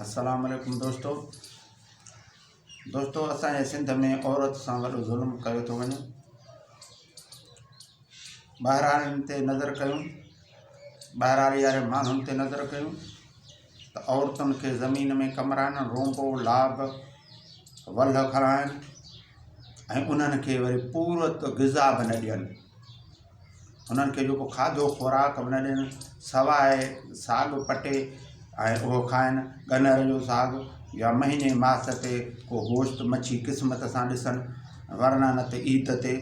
السلام عليڪم دوستو دوستو اسان جي سنڌ ۾ عورت سان وڏو ظلم ڪيو ٿو وڃي ٻهراڙين تي نظر ڪيون ٻهراڙي واري ماڻهن تي نظر ڪيون ته عورتن کي زمين ۾ ڪمرائن رونبو لاب ولهه کڻائن ۽ انهن کي وري پورت غذا به نه ڏين انهن کي جيڪو کاڌو خوراڪ به نه ڏين سواء ساڳ پٽي ۽ اهو کائن ڳنر جو ساڳ يا مهيني ماس تي ڪو گوشت مڇي قسمت سان ڏسن ورنه نه ته عيد تي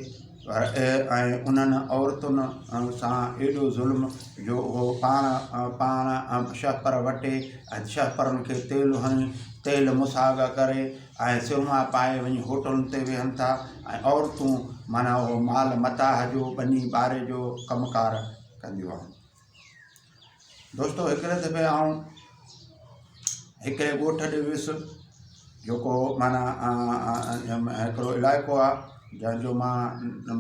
۽ انهن عورتن سان ايڏو ظلم جو اهو پاڻ پاڻ شهپر وٽي ۽ شهپرن کي تيل هڻي تيل مساڳ ڪري ۽ سرما پائي وڃي هوٽلن تي ويهن ٿا ۽ عورتون معنيٰ اهو مال متاع جو ٻني ٻاري جو ڪم ڪار ڪنديون آهن. دوستو هڪڙي دفعي آئون هڪڙي ڳوٺ ڏي ويس جيڪو معنيٰ هڪڙو علائقو آهي جنهن جو مان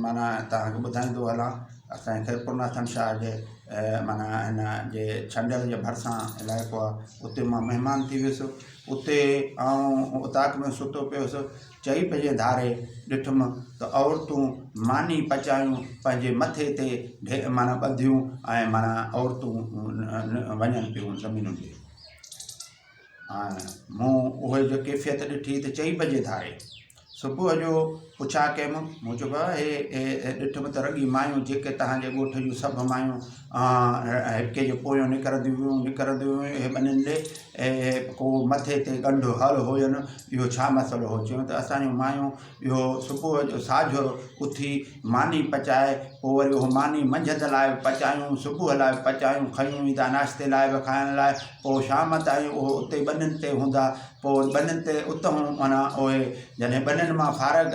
معنيٰ توهان کي ٻڌائيندو هلان اسانجي خيرپور ناٿن شاهه جي معنيٰ هن جي ڇنڊڻ جي ڀرسان علائقو آهي اتي مان مهمان ٿي ويس اتي آئون اوطاق ۾ ستو پيو هوس. چئي بجي ڌاري ڏٺم ته عورتون ماني پچايون پنهنجي مٿي تي معنيٰ ٻڌيون ۽ معنيٰ عورتون وڃن پيون زمينن تي ۽ مون اهي جو ڪيفيت ڏٺي ته چئي بجي ڌاري صبح جو پڇا ڪيم، مون چيو بابا هي ڏٺم ته رڳي مايون جيڪي توهان جي ڳوٺ جون سڀ مايون هڪ جي پويون نڪرنديون هيون نڪرنديون هيون اهي ٻنين ڏي ڪو مٿي تي ڳنڍ هل هين اهو ڇا مسئلو هو چيو ته اسان جون مايون اهو صبح جو ساجهر اٿي ماني پچائي پوء وري اهو ماني منجهند لاء به پچايون صبح لاء به پچايون کيون ويندا ناشتي لاء به کائڻ لاء پوء شام تائين اهو اتي ٻنين تي هوندا پوء ٻنين تي اتهون معنيٰ اهي جڏهن ٻنين مان فارغ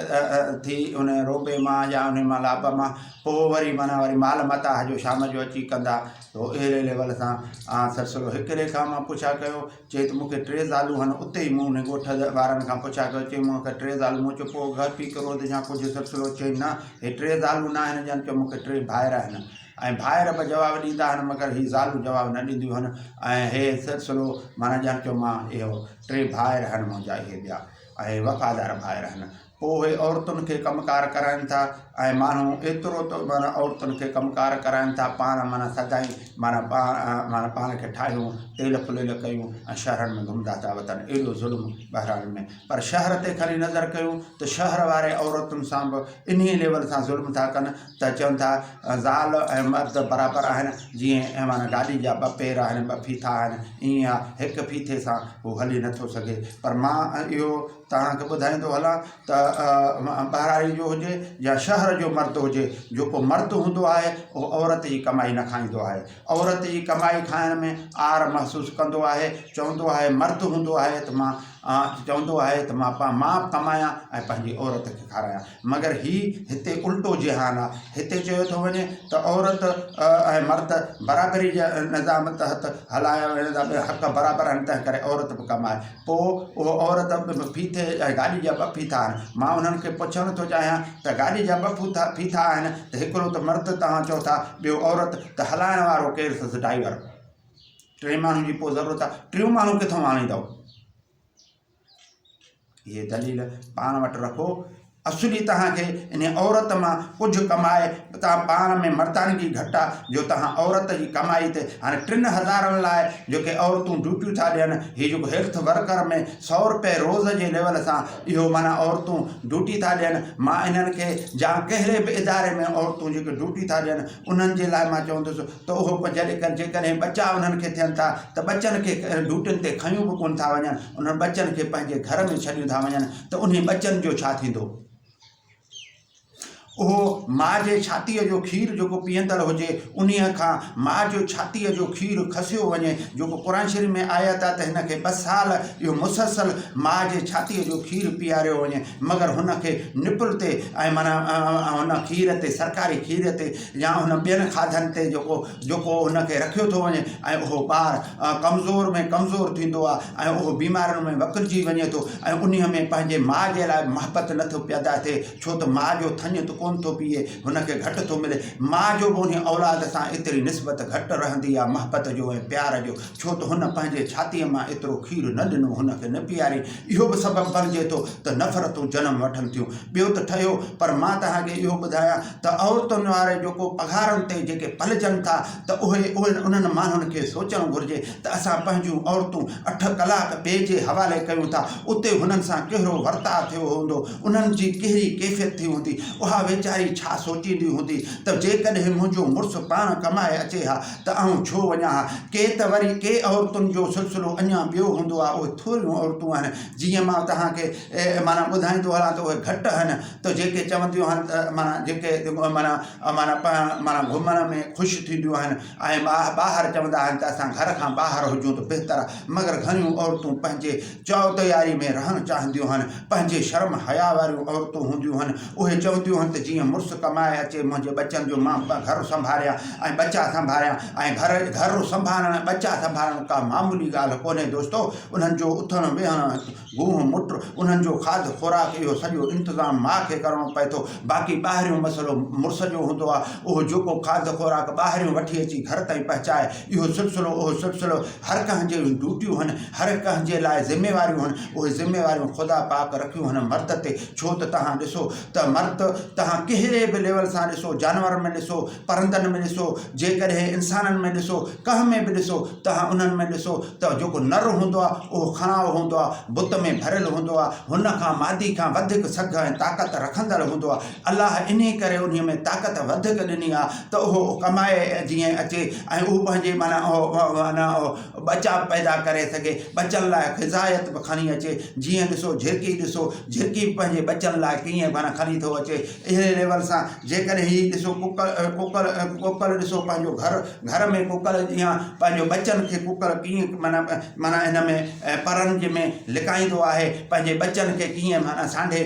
ٿي ان روبي مان يا ان مان لاب مان پوء وري معنيٰ وري مال متاع جو شام جو اچي ڪندا ته اهڙي ليول سان سلسلو هڪڙي کان مان پڇا ڪيو چئي ته مونکي ٽي زالون هن اتي ئي مون ان ڳوٺ وارن کان پڇا ڪيو چئي مونکي ٽي زالون مون چيو پوء گهر پي ڪرو يا ڪجهه سلسلو چئي نه هي ٽي زالون نه آهن ڄڻ چيو مونکي ٽي ڀائر آهن ۽ ڀائر به جواب ڏيندا آهن مگر هي زالون جواب نه ڏينديون هن ۽ هي سلسلو معنيٰ ڄڻ چيو مان اهو ٽي ڀائر هن منهنجا اهي ٻيا ۽ وفادار ڀائر هن پوء اهي عورتن کي ڪم ڪار ڪرائن ٿا ۽ ماڻهو ايترو ته معنيٰ عورتن کي ڪم ڪار ڪرائن ٿا پاڻ معنيٰ سدائين معنيٰ پاڻ معنيٰ پاڻ کي ٺاهيون تيل ڦليل ڪيون ۽ شهرن ۾ گهمندا ٿا وتن ايڏو ظلم ٻهراڙين ۾ پر شهر تي کڻي نظر ڪيون ته شهر واري عورتن سان به انهي ليول سان ظلم ٿا ڪن ته چون ٿا زال ۽ مرد برابر آهن جيئن معنيٰ گاڏي جا ٻه پير آهن ٻه ڦيٿا آهن ائين آهي هڪ ڦيٿي سان هو هلي نٿو سگهي پر مان اهو توهان کي ٻڌائيندو هلان ته ٻهراڙي جو هجي يا شهر جو مرد هجي جيڪو مرد هوندو آهي اهو عورت جي ڪمائي نه کائيندو آهي عورت جي ڪمائي کائڻ ۾ عار محسوس ڪندو آهي چوندو آهي مرد هوندو آهي ته مان چوندو آهي ته مان مان ڪمايان ۽ پنهنجي عورت کي کارايان مگر هي هتي الٽو جهان آ. هتي چيو ٿو وڃي ته عورت ۽ مرد برابري جي نظام تحت هلايا وڃن ٿا ٻئي حق برابر آهن تنهن ڪري عورت به ڪمائي. پوء اهو عورت به ڦيٿي ۽ گاڏي جا ٻه ڦيٿا آهن. مان انهن کي پڇڻ ٿو چاهيان ته گاڏي جا ٻه ڦيٿا آهن ته هڪڙو ته مرد توهان چئو ٿا ٻيو عورت ته هلائڻ وارو ڪير اٿس ڊرائيور. ٽئين ماڻهو جي پوء ضرورت آ. ٽيون ماڻهو ڪٿان آڻيندؤ؟ اهي دليل پاڻ وٽ رکو. اصلي توهان کي انهي عورت مان ڪجهه ڪمائي توهان پاڻ ۾ مردانگي گهٽ آ جو توهان عورت جي ڪمائي تي هاڻي ٽن هزارن لاء جيڪي عورتون ڊيوٽيون ٿا ڏين هي جيڪو هيلٿ ورڪر ۾ سو روپيه روز جي ليول سان اهو معنيٰ عورتون ڊيوٽي ٿا ڏين مان انهن کي جا ڪهڙي به اداري ۾ عورتون جيڪي ڊيوٽي ٿا ڏين انهن جي لاء مان چوندس ته اهو جڏهن جيڪڏهن ٻچا انهن کي ٿين ٿا ته ٻچن کي ڊيوٽين تي کنيون به ڪونه ٿا وڃن انهن ٻچن کي پنهنجي گهر ۾ ڇڏيون ٿا وڃن ته انهي ٻچن جو ڇا ٿيندو؟ اهو ماء جي ڇاتيء جو کير جيڪو پيئندڙ هجي انهيء کان ماء جو ڇاتيء جو کير کسيو وڃي جيڪو قرآن شريف ۾ آيت آهي ته هن کي ٻه سال اهو مسلسل ماء جي ڇاتيء جو کير پياريو وڃي مگر هن کي نپل تي ۽ معنيٰ هن کير تي سرڪاري کير تي يا ان ٻين کاڌن تي جيڪو جيڪو ان کي رکيو ٿو وڃي ۽ اهو ٻار ڪمزور ۾ ڪمزور ٿيندو آهي ۽ اهو بيمارين ۾ وڪڙجي وڃي ٿو ۽ انهي ۾ پنهنجي ماء جي لاء محبت نٿو پيدا ٿئي ڇو ته ماء جو ٿڃ ته ڪونه. ڪونه ٿو پيئي، هن کي گهٽ ٿو ملي. ماء جو به انهي اولاد سان ايتري نسبت گهٽ رهندي آ محبت جو ۽ پيار جو، ڇو ته هن پنهنجي ڇاتيء مان ايترو کير نه ڏنو، هن کي نه پياري. اهو به سبب بڻجي ٿو ته نفرتون جنم وٺن ٿيون. ٻيو ته ٺهيو، پر مان توهان کي اهو ٻڌايان ته عورتن واري جيڪو پگهارن تي جيڪي پلجن ٿا ته اهي انهن ماڻهن کي سوچڻ گهرجي ته اسان پنهنجون عورتون اٺ ڪلاڪ ٻئي جي حوالي ڪيون ٿا، اتي هنن سان ڪهڙو ورتاء ٿيو هوندو، انهن جي ڪهڙي ڪيفيت ٿي هوندي، اها ويچاري ڇا سوچيندي هوندي ته جيڪڏهن منهنجو مڙس پاڻ ڪمائي اچي ها ته آئون ڇو وڃان ها. ڪي ته وري ڪي عورتن جو سلسلو اڃا ٻيو هوندو آهي، اهي ٿوريون عورتون آهن، جيئن مان توهان کي معنيٰ ٻڌائيندو هلان ته اهي گهٽ آهن ته جيڪي چونديون آهن ته معنيٰ جيڪي معنيٰ معنيٰ معنيٰ گهمڻ ۾ خوش ٿينديون آهن ۽ ٻاهر چوندا آهن ته اسان گهر کان ٻاهر هجون ته بهتر آهي مگر گهڻيون عورتون پنهنجي چؤدياري ۾ رهڻ چاهينديون آهن پنهنجي شرم حيا واريون عورتون هونديون آهن اهي چونديون آهن ته جيئن مڙس ڪمائي اچي منهنجي ٻچن جو مان گهر سنڀاريان ۽ ٻچا سنڀاريان ۽ گهر گهر سنڀارڻ ۽ ٻچا سنڀارڻ ڪا معمولي ڳالهه ڪونهي دوستو انهن جو اٿڻ ويهڻ گونهه مٽ، انهن جو کاڌ خوراڪ اهو سڄو انتظام ماء کي ڪرڻو پئي ٿو. باقي ٻاهريون مسئلو مڙس جو هوندو آهي، اهو جيڪو کاڌ خوراڪ ٻاهريون وٺي اچي گهر تائين پهچائي، اهو سلسلو اهو سلسلو هر ڪنهن جون ڊيوٽيون هن، هر ڪنهن جي لاء ذميواريون هن، اهي ذميواريون خدا پاڪ رکيون هن مرد تي، ڇو ته توهان ڏسو ته مرد توهان ڪهڙي به ليول سان ڏسو، جانورن ۾ ڏسو، پرندن ۾ ڏسو، جيڪڏهن انسانن ۾ ڏسو، ڪنهن ۾ به ڏسو، توهان انهن ۾ ڏسو ته جيڪو نر هوندو آهي اهو کڻائو هوندو آهي، بت ۾ ڀريل هوندو آهي، هن کان مادي کان وڌيڪ سگهه ۽ طاقت رکندڙ هوندو آهي. الله انهي ڪري انهي ۾ طاقت وڌيڪ ڏني آهي ته اهو ڪمائي جيئن اچي ۽ اهو پنهنجي معنيٰ معنيٰ ٻچا پيدا ڪري سگهي، ٻچن لاء غذائيت به کڻي اچي، جيئن ڏسو جهرڪي ڏسو، جهرڪي به پنهنجي ٻچن لاء ڪيئن معنيٰ کڻي ٿو اچي، اهڙي ليول سان جيڪڏهن هي ڏسو ڪڪڙ ڪڪڙ ڪڪڙ ڏسو پنهنجو گهر گهر ۾ ڪڪڙ جيئن پنهنجو ٻچن کي ڪڪڙ ڪيئن معنيٰ معنيٰ ان ۾ پرن جي ۾ لڪائيندو آهي پنهنجي ٻچن کي ڪيئن معنيٰ سانڍي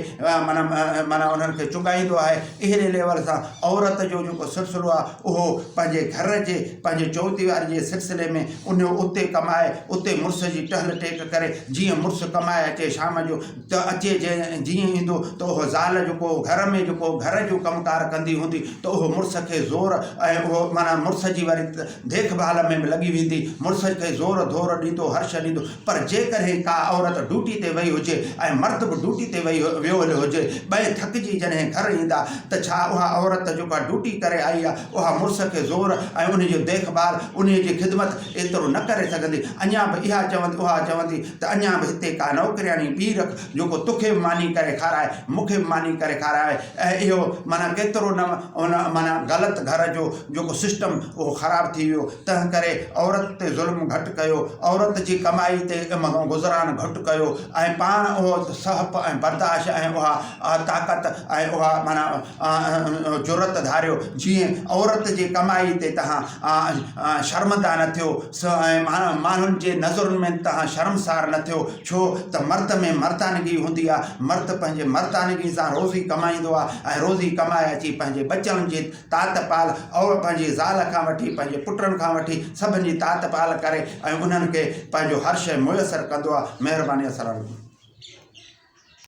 معنيٰ معنيٰ انهن کي چڳائيندو آهي اهڙي ليول سان عورت جو جيڪو سلسلو آهي اهو پنهنجي گهر جي پنهنجي چوديواري جي سلسلي ۾ ان اتي ڪمائي اتي مڙس جي ٽهل ٽيڪ ڪري جيئن مڙس ڪمائي اچي شام جو ته اچي جنهن جيئن ايندو ته اهو زال جيڪو گهر ۾ جيڪو گهر جو ڪم ڪار ڪندي هوندي ته اهو مڙس کي زور ۽ اهو معنيٰ مڙس جي وري ديک ڀال ۾ به لڳي ويندي مڙس کي زور ڌور ڏيندو هر شيء ڏيندو پر جيڪڏهن ڪا عورت ڊيوٽي تي وئي هجي ۽ مرد به ڊيوٽي تي وئي ويو هليو هجي ٻئي ٿڪجي جڏهن گهر ايندا ته ڇا اها عورت جيڪا ڊيوٽي ڪري آئي آهي اها مڙس کي زور ۽ ان جو ديک ڀال ان جي خدمت ايترو نه ڪري سگهندي اڃا به اها چوندي اها چوندي ته اڃا به هتي ڪا نوڪرياڻي ٻي رک جيڪو توکي به ماني ڪري کارائي مون کي به ماني ڪري کارائي ۽ اهو معنيٰ ڪيترو نه ان معنيٰ غلط گهر جو جيڪو سسٽم اهو خراب ٿي ويو تنهن ڪري عورت تي ظلم گهٽ ڪيو عورت جي ڪمائي تي گذران گهٽ ڪيو ۽ پاڻ اهو سهپ ۽ برداشت ۽ اها طاقت ۽ اها معنيٰ جرئت ڌاريو جيئن عورت جي ڪمائي تي توهان شرمنده نه ٿيو ۽ ماڻهن جي نظرن ۾ توهان شرمسار نه ٿيو ڇو ته مرد ۾ مردانگي هوندي آهي مرد پنهنجي مردانگي سان روزي ڪمائيندو آهي ۽ روزي ڪمائي اچي پنهنجي ٻچن جي تات پال اور پنهنجي زال کان وٺي پنهنجي پٽن کان وٺي سڀن جي تات پال ڪري ۽ انهن کي پنهنجو هر شيء ميسر ڪندو آهي مهرباني السلام عليڪم.